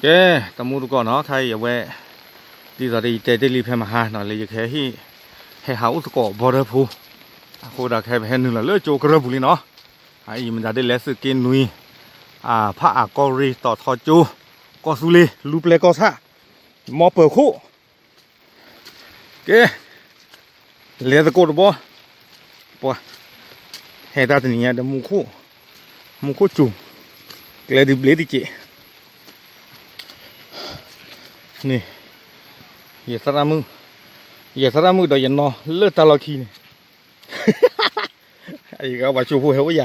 ကဲ, တမူတကိးနီၤ, ခါအံၤအဝဲ ဒ်သိးဒီးယတဲတ့ၢ်လံဖဲမဟါနီၤ, လၢယကဟဲဟ့ၣ် ဟဲဟးအိၣ်သကိး border ဖိ, အဃိဒီးခဲအံၤ ပဟဲနုာ်လီၤလၢကၠိကရၢၢ်ပူၤလံနီၤ. အအံၤမတၤဒ်လဲၣ်, သုးက့နွံ, ဖးအးကီၢ်ရ့ၣ်, တီၤထီကၠိ, ကီၢ်သူလ့ၤ, လူပျဲၢ်ကီၢ်ဆၣ်, မီပၢၤခိၣ် ကဲ, လဲၤသကိးတဘီ, ပှၤ ဟဲတၢ်တနံၤညါဒီး မူခိၣ်စူၤ, ကျဲဒုးဘျ့တက့ၢ်. န့ၣ်, ယသရၣ်မုၣ်, ယသရၣ်မုၣ်ဒီးယနီၢ်လၢတၢ်လီၢ်ခံန့ၣ်, ယကဘၣ်ကၠိဖိဟဲအိၣ်ယ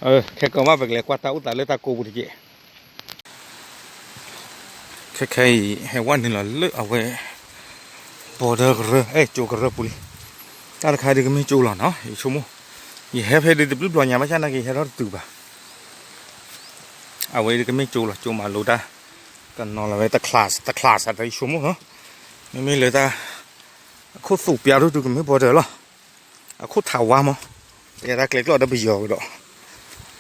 ၤ, ခဲကီးမး ပကလဲၤကွၢ်တၢ်အိၣ်သးလၢတၢ်ကိးပူၤတက့ၢ်. ခဲခဲအံၤ ဟဲဝဲနုာ်လီၤလၢအဝဲ border ကရၢၢ်, အဲ ကၠိကရၢၢ်ပူၤလံ. တၢ်တခါဒုးကမ့ၢ်ကၠိလီၤနီၤ, ယဆိကမိၣ်, ယဟဲဖဲဒုးတဘျုးဘျီညါဘၣ်ဆၣ်နာ်က့ ယဟဲထီၣ်တတုၤဘၣ်. အဝဲဒုးကမ့ၢ်ကၠိလီၤ, ကၠိမၤလိတၢ်, ကနီၤလီၤဝဲတ class တ class အတယဆိကမိၣ်နီၤ, မ့မ့ၢ်လၢတၢ် အခိၣ်သူးပျါဒိၣ်ဒုးကမ့ၢ် border လီၤ. အခိၣ်ထးဝါမး, တဲဒၣ်ကျဲကျီၢ်ဒီးပယီၤကဒီး,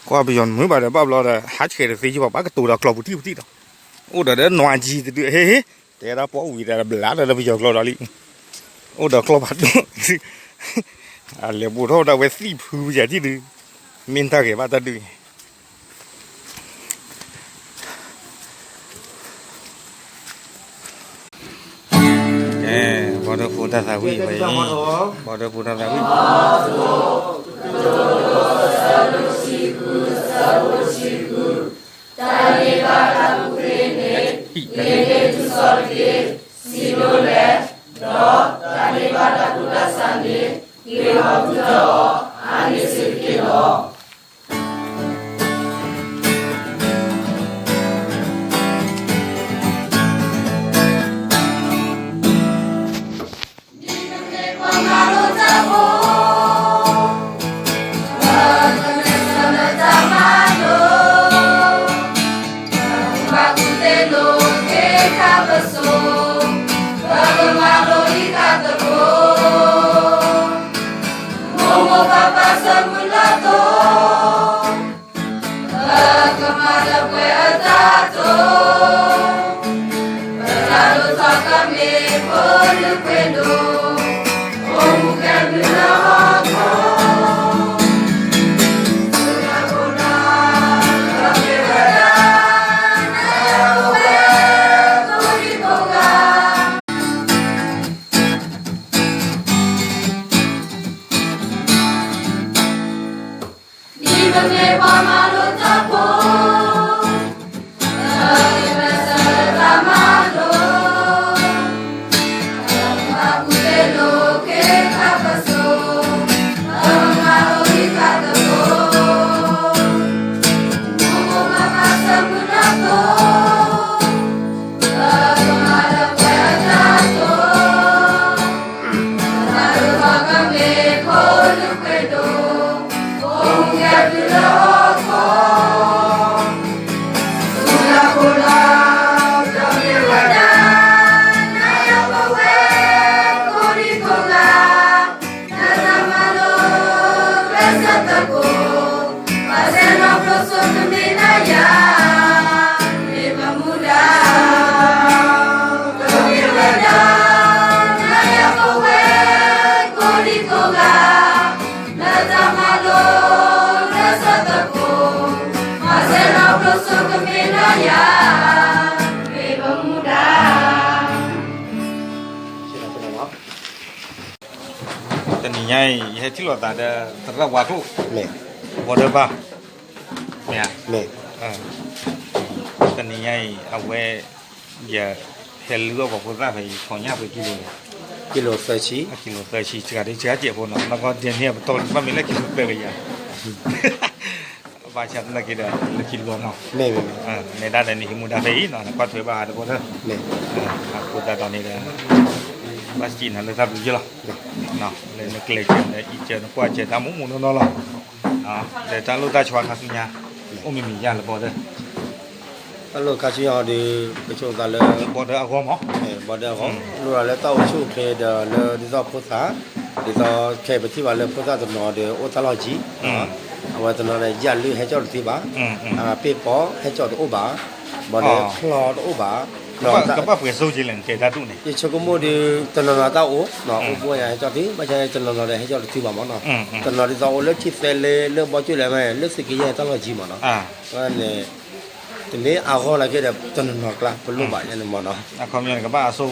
ကွၢ်ပယီၤမုာ်ဘၣ်ဒီး ဘၣ်ဘျီဒီး ဟးဆှဲးတသ့ကဘၣ် ဘၣ်ကတိၤဒီးကျိာ်ပူၤထံၣ်ပူၤထံၣ်ဒီး, အိၣ်ဒီးဒီးနွါကံတဒု, ဟ့ဟ့, တဲဒၣ်ပှၤဝံၤဒီးဘျးဒီးပယီၤကျိာ်ဒီးလံ, အိၣ်ဒီးကျီၢ်ဖးဒိၣ်, အလဲၤဘူးထီၣ်ဒၣ်ဝဲသံၣ်ဖုပယၤထံၣ်ဒုး, မ့ၢ်တၢ်ဂ့ၤဘၣ်တၢ်ဒုး ကဲ, border ဖိတၢ်သးဝံၣ်ဝဲအံၤ, border ဖိတၢ်သးဝံၣ်, တၢ်န့ၣ်ဘၣ်တၢ်ကူၣ်သ့န့ၣ်, ဂ့ၤဒိၣ်စံးဒိၣ်လဲၣ်, ဒီးတၢ်န့ၣ်ဘၣ်တၢ်ကူၣ်တၢ်ဆးန့ၣ်, ဂ့ၤဟီၣ်ကူၣ်တၢ်အီၤ, အါန့ၢ်စ့ၢ်ကီးလီၤ. ဒ်ပမ့ၢ်ပှၤမၤလိတၢ်ဖိ, ပကမဲာ်ဆှးလၢတၢ်မၤလိ, ပကဘၣ်ကူၣ်သ့လိာ်က့ၤခါပစိၤ, ပကမၤလိအံၤခါသကိး, မိၢ်မိၢ်ပၢ်ပၢ်ဆၢမုၢ်လၢ်သိး ပကမၤလၢပှဲၤအတၢ်တိာ်, ပတၢ်ဒိၣ်ထီၣ်ကမ့ၢ်ဖိလၢပှဲၤဒိၣ်, အိၣ်မူကဲဘျုးလၢဟီၣ်ခိၣ်, သုးလၢခိၣ်နၢ်, ဒီးမ့ၢ်ဝဲဒၣ်, နၤယၤပဝဲ, ကိးဒံကိးဂၤ ဒ်ပမ့ၢ်ပှၤမၤလိတၢ်ဖိ, ပကမဲာ်ဆှးလၢတၢ်မၤလိ, ပကဘၣ်ကူၣ်သ့လိာ်က့ၤခါပစိၤ, ပကမၤလိအံၤခါသကိး, မိၢ်မိၢ်ပၢ်ပၢ်ဆၢမုၢ်လၢ်သိး တနံၤညါအံၤ ယဟဲထံၣ်လိာ်သးဒီး သရၣ်ဝါကျိၣ်, မ့ၢ်, ဘီဒၢဘၣ်, မ့ၢ်ဧါ, မ့ၢ်, တနံၤညါအံၤ အဝဲ ယဟဲလုၢ်အီၣ်ပှၤဖိသၣ်ဖဲအံၤ ဆီညၣ်ပှဲၤကံလိလဲၣ်, ကံလိသၢဆံ, ကံလိသၢဆံ, စှၤဒ့စှၤကဲးဖိနီၤ, နီၢ်ကီၢ်ဒဲန့ၣ် ပတီၢ်လံ ဘၣ်မ့ၢ်လၢခံကပၢၢ်ကယၤ ဘၣ်ဆၣ်သနာ်က့ဒီး လၢခံတဘျီနီၤ, နဲဒၣ်ဒီးန့ၣ် ဟံးမူဒါဖဲအံၤနီၤ, နကွၢ်ထွဲဘၣ်ဟးတဘီဒီး, အဃိသတးဒီးန့ၣ်ဒီး ဘၣ်စံးနၤလၢတၢ်ဘျုးယဲၢ်လီၤ, လၢနကျဲးစၢးဒီးအံးစၢး နကွၢ်စၢးတၢ်မူးမူးနီၢ်နီၢ်လီၤ, ဒီးတၢ်လိၣ်တၢ်ဆီခါဆူညါ အိၣ်မံၤမံၤယါလၢဘီဒီး တၢ်လိၣ်ခါဆူညါအီၤဒီး ပဆိသးလၢ ဘီဒီးအဂီၢ်မး, ဘီဒီးအဂီၢ်, လိၣ်ဒီးလၢတၢ်အိၣ်ဆူၣ်အိၣ်ချ့ဒီးလၢဒ်သိးဖိသၣ်, ဒ်သိးခဲအံၤပထံၣ်ဘၣ်လၢဖိသၣ်တနီၤဒီးအိၣ်တၢ်လီၢ်ယံၤ, အဝဲတနီၤဒီးယၣ်လုၢ်ဟဲကၠီၣ်တသ့ဘၣ်, ပ့ၢ်ပီဟဲကၠီၣ်တအိၣ်ဘၣ်, ဘၣ်ဒီးချီၣ်တအိၣ်ဘၣ်, ကဘၣ်ပှဲၤစိက့လဲၣ် နတဲတၢ်ဒ်န့ၣ်, ယဆိကမိၣ်ဒီး တနီၤနီၤတၢ်အိၣ် အိၣ်ဘှီယၤဟဲကၠီၣ်တံၢ် ဘၣ်ဆၣ်တနီၤနီၤဒီးဟဲကၠီၣ်တထံဘၣ်မနီၤ, တနီၤဒ်သိးအိၣ်လၢထံၣ်သဲလဲ လၢဘီကၠိလဲၣ်မ့ၢ် လၢသုးက့ယဲၢ်တၢ်လီၢ်ကံမနီၤ, န့ၣ် တမ့ၢ်အဂီၢ်လၢက့ဒီး တနီၤနီၤကျါ ပလိၣ်ဘၣ်ယဲန့ၣ်မနီၤ, အခီပညီန့ၣ် ကဘၣ်အစိ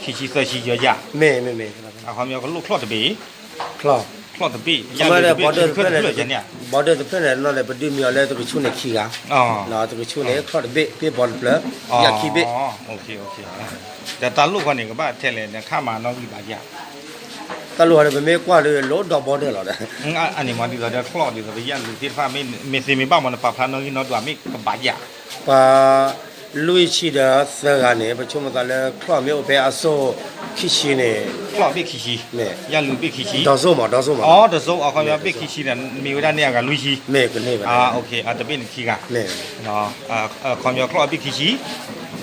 ခံဆံသၢဆံယီယၤ, မ့ၢ်မ့ၢ်မ့ၢ်, အခီပညီကလိၣ်ချီၣ်တဘ့ၣ်, ချီၣ်, ချီၣ်တဘ့ၣ်, ယၤလၢတဘ့ၣ်တဖျၢၣ်န့ၣ်, ဘီဒၢတဖျၢၣ်န့ၣ် နီၢ်ဒီးပဒုးမံၤအီၤလၢတကဆူၣ်န့ၣ်ခံဂၤ, တကဆူၣ်န့ၣ် ချီၣ်တဘ့ၣ် ပ့ၢ်ဘီတဖျၢၣ်, ယၤခံဘ့ၣ်, ဒီးတၢ်လိၣ်ဃီန့ၣ် ကဘၣ်ထဲလဲၣ် နခါမၤနီၣ်ဂံၢ်ဘၣ်ယၤ တၢ်လိၣ်ဃီန့ၣ် ပမ့ၢ်ကွၢ်ဒီး လိၣ်ဒီဘီဒၢလီၤဒီး, အန့ၣ်မ့ၢ်ဒ်သိးဒီးချီၣ်ဒ်သိး ပယၢ်လုာ်သ့ၣ်တဖၣ် မ့ၢ်သ့မ့ၢ်ဘၣ်မ့ၢ် နပာ်ဖျါနီၣ်ဂံၢ်နီၣ်ဒွးမ့ၢ်ကဘၣ်ယၤ, ပှၤလွံၢ်ဆံဒီးသၢဂၤန့ၣ် ပဆိကမိၣ်သးလၢချီၣ်မ့ၢ်အိၣ်ဖဲအစိၣ် ခံဆံန့ၣ်, ချီၣ်ဘ့ၣ်ခံဆံ, ယၢ်လုာ်ဘ့ၣ်ခံဆံ, ဒီးစိမး ဒီးစိမး, ဒီးစိ အခီပညီဘ့ၣ်ခံဆံန့ၣ် မ့ၢ်ဝဲဒၣ်န့ၣ်အဂၤလွံၢ်ဆံ, တဘ့ၣ်န့ၣ်ခံဂၤ, အခီပညီချီၣ်အဘ့ၣ်ခံဆံ, ဒီး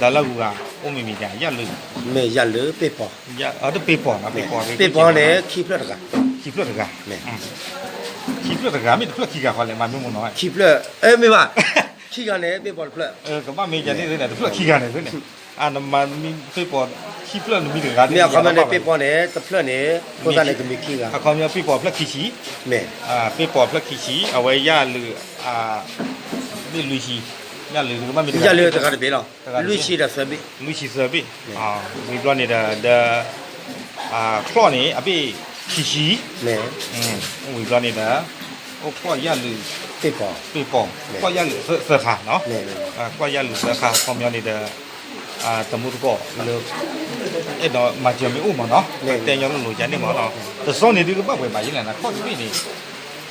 လၢဂုၤဂၤ အိၣ်မ့ၢ်မ့ၢ်ဒ်ယၢ်လုာ်, မ့ၢ်ယၢ်လုာ်ပ့ၢ်ပီၤ, တပ့ၢ်ပီၤ, ပ့ၢ်ပီၤန့ၣ် ခံဖျၢၣ်တဂၤ, ခံဖျၢၣ်တဂၤ, ခံဖျၢၣ်တဂၤ မ့ၢ်တဖျၢၣ်ခံဂၤဃီလဲၣ် မၤမ့ၢ်မ့ၢ်နီၤ, ခံဖျၢၣ်, မ့ၢ်ဘၣ်, ခံဂၤန့ၣ် ပ့ၢ်ပီၤတဖျၢၣ်, ကဘၣ်မ့ၢ်ယၤန့ၣ် တဖျၢၣ်ခံဂၤန့ၣ်, နမၤမံပ့ၢ်ပီၤ ခံဖျၢၣ်နမံတဂၤ, မ့ၢ်အခီပညီန့ၣ် ပ့ၢ်ပီၤန့ၣ် တဖျၢၣ်န့ၣ် ဖိသၣ်န့ၣ် ကမံခံဂၤ, အခီပညီပ့ၢ်ပီၤဖျၢၣ်ခံဆံ, မ့ၢ်, ပ့ၢ်ပီၤဖျၢၣ်ခံဆံ အဝဲယၢ်လုာ်, ဘ့ၣ်လွံၢ်ဆံ, ယၢ်လုာ်ကဘၣ်မ့ၢ်တဂၤ, ယၢ်လုာ်တဂၤတဘ့ၣ်လီၤ, လွံၢ်ဆံဒီးသၢဘ့ၣ်, လွံၢ်ဆံသၢဘ့ၣ်, ဝံၤဘျီန့ၣ်ဒီး, ဒီး, ချီၣ်န့ၣ် အဘ့ၣ်ခံဆံ, မ့ၢ်, ဝံၤဘျီန့ၣ်ဒီး, အိၣ်ချီၣ်ယၢ်လုာ်, ပ့ၢ်ပီၤ, ပ့ၢ်ပီၤ, ချီၣ်ယၢ်လုာ်သၢခါနီၤ, ချီၣ်ယၢ်လုာ်သၢခါ အခီပညီန့ၣ်ဒီး တမူတကိးလၢ အဲၣ်ဒိးမၤစၢၤမ့ၢ်အိၣ်မ့ၢ်နီၤ, တဲညီလိၤလိၤယၤန့ၣ်မ့ၢ်နီၤ, တစီန့ၣ်ဒုးကဘၣ်ပှဲၤဘၣ်ယဲလဲၣ် ခီၣ်တဘ့ၣ်န့ၣ်,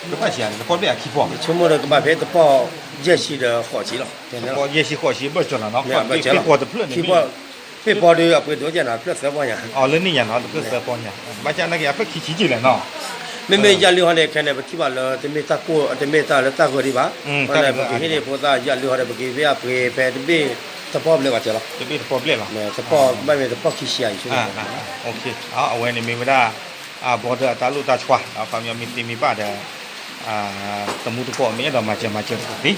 ကဘၣ်ဆံးန့ၣ် တပီၢ်ဘ့ၣ်အခံပီၢ်, ဆိကမိၣ်ဒီးကဘၣ်ဖဲတပီၢ်ယဲၢ်ဆံဒီးဃိးဆံလီၤ, တပီၢ်ယဲၢ်ဆံဃိးဆံဘၢၣ်စၢၤလီၤနီၤ, ပ့ၢ်ပီၢ်တဖျၢၣ်န့ၣ်, ပ့ၢ်ပီၢ်ဒုးအပှ့ၤဒိၣ်ကဲနီၤ တဖျၢၣ်သၢပီၢ်ညါ, အီၤလၢန့ၣ်ညါနီၤ တဖျၢၣ်သၢပီၢ်ညါ, ဘၣ်ဆၣ်နာ်က့အဖျၢၣ်ခံဆံက့လဲၣ်နီၤ, မ့မ့ၢ်ယၢ်လုာ်ဟီန့ၣ် ခဲန့ၣ် ပထံၣ်ဘၣ်လၢ တမ့ၢ်တၢ်ကိၢ် တမ့ၢ်တၢ်လၢတၢ်ဂၢၢ်ဒံးဘၣ်, ပကဟ့ၣ်န့ၢ်ဖိသၣ်ယၢ်လုာ်ဟီဒီး ပက့ၤဖဲအပှ့ၤဖဲတဘ့ၣ်တပီၢ်ဘျဲၣ်ဘၣ်စၢၤလီၤ, တဘ့ၣ်တပီၢ်ဘျဲၣ်လီၤ, တပီၢ်ဘၣ်မ့ၢ်တပီၢ်ခံဆံယၤအံၤ, အဝဲန့ၣ်မ့ၢ်ဝဲဒၣ် အဘီဒၢအတၢ်လိၣ်တၢ်ဆှါ အခီပညီမ့ၢ်သ့မ့ၢ်ဘၣ်ဒီး တမူတကိးမ့ၢ်အဲၣ်ဒိးမၤစၢၤမၤစၢၤတသ့, ဒီး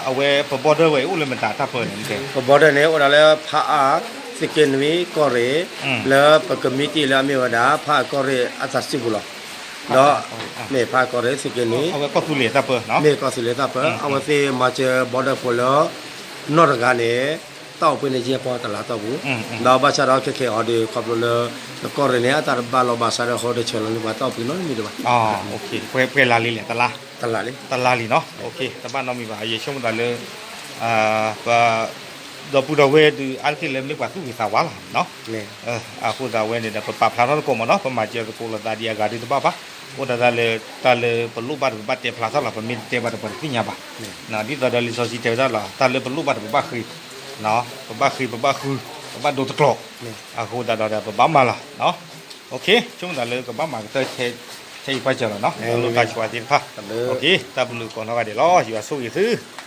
အဝဲပဘီဒၢဝဲအံၤအိၣ်လၢမတၤတၢ်ပၢၢ်န့ၣ်, ပဘီဒၢန့ၣ် အိၣ်ဒၣ်လၢဖးအါ သုးက့နွံ ကီၢ်ရ့ၣ်, လၢပကမံတံာ်လၢအမ့ၢ်ဝဲဒၣ် ဖးအါကီၢ်ရ့ၣ်အတၢ်စုပူၤလီၤ, ဒီး မ့ၢ်ဖးအါကီၢ်ရ့ၣ်သုးက့နွံ, မ့ၢ်ကီၢ်သူလ့ၤတၢ်ပၢၢ်, အဝဲသ့ၣ်မၤစၢၤဘီဒၢဖိလၢ နီၢ်တဂၤန့ၣ် တၢ်အိၣ်ဖှိၣ်န့ၣ်ယဲၢ်ပီၢ်တလါတီၢ်ပူၤ, ဒီးဘၣ်ဆၣ်ဒီးခဲခဲအံၤဒီး ခီဖျိလၢ ကီၢ်ရ့ၣ်န့ၣ် အတၢ်တဘၣ်လီၤဘၣ်ဆၣ်ဒီး ဃီတဆၢလီၤန့ၢ်ပှၤတၢ်အိၣ်ဖှိၣ်နီတမံၤဒံးဘၣ်, ပှဲၤလါလံလဲၣ် တလါ, တလါလံ, တလါလံနီၤ, တဘၣ်နီတမံၤဘၣ် ယဆိကမိၣ်သးလၢ ပ ဒီပုၢ်ဒီဝဲၢ်ဒုး အါတက့ၢ်လၢမ့ၢ်ပှၤသူၣ်ဂ့ၤသးဝါလီၤနီၤ, အဃိသတးဝဲန့ၣ်ဒီး ပပာ်ဖျါထီၣ်သကိးမ့ၢ်နီၤ ပမၤစၢၤသကိးလိာ်သးဒ်အဂၤဒုးတဘၣ်ဘၣ်, အိၣ်ဒၣ်တၢ်လၢ တၢ်လၢပလိၣ်ဘၣ်ဒီးပဘၣ်တဲဖျါထီၣ်လီၤ ပမ့ၢ်တတဲဘၣ်ဒီးပှၤတသ့ၣ်ညါဘၣ်, ဒ်သိးဒီးလံာ်စီဆှံတဲဝဲဒၣ်လီၤ တၢ်လၢပလိၣ်ဘၣ်ဒီးပဘၣ်ဃ့, ပဘၣ်ဃ့ပဘၣ်ဃု ပဘၣ်ဒိတကျိာ်, အဃိသတးဒီးပဘၣ်မၤလီၤ, ဆိကမိၣ်သးလၢကဘၣ်မၤကတၢၢ် ထဲအံၤပှၢ်စၢၤလီၤနီၤ တၢ်လိၣ်တၢ်ဆှါသ့ၣ်တဖၣ်, တၢ်ဘျုးကိးနီၢ်ဂၤဒဲးလီၤ ယွၤဆိၣ်ဂ့ၤသု